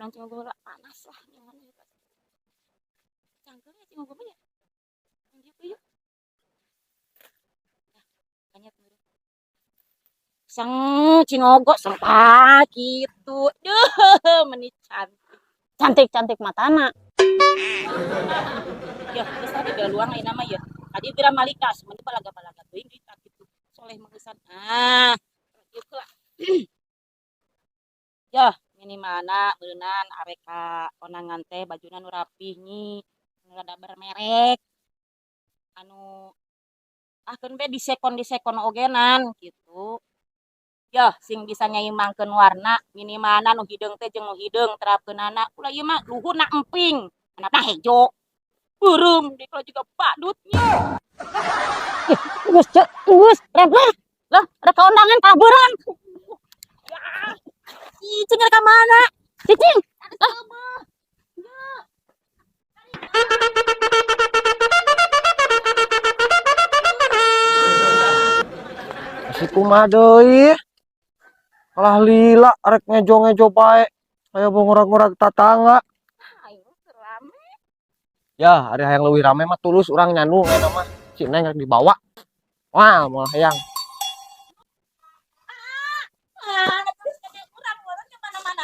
Urang Cingogo heula, panas lah gimana ya. Cangkeul ya Cingogo mah ya. Dieu yuk. Nah, banyak meureun. Sang Cingogo sempat gitu. Duh, meni cantik. Cantik-cantik matana. Ya, geus tadi bela luang ayeuna mah ya. Tadi bira malika, sebenarnya balaga-balaga teuing kita gitu. Soleh meusan. Ah, ieu lah. Ya, minimalna beunang arek ka kondangan teh bajuna nu rapih nyi, nu rada bermerek. Anu ah keun be disekon-disekon ogenan gitu. Yah, sing bisa nyaimbangkeun warna, minimalna nu hideung teh jeung nu hideung terapkeunana. Ulah ieu mah luhurna emping, handapna hejo. Beureum deui kalau juga badutnya. Geus cek, geus rempeh. Lah, ada kondangan kaburan. Ya. Cicing rek ka mana? Cicing. Ah. Si kumaha deui? Kalah lila rek ngejo-ngejo bae. Aya ngurag-ngurag tatangga. Aing teu rame. Ya, ari hayang leuwih rame mah tulus urang nyandung eta mah. Si Neng rek dibawa. Wah, moal hayang. Ah, terus kene urang meureun ke mana-mana.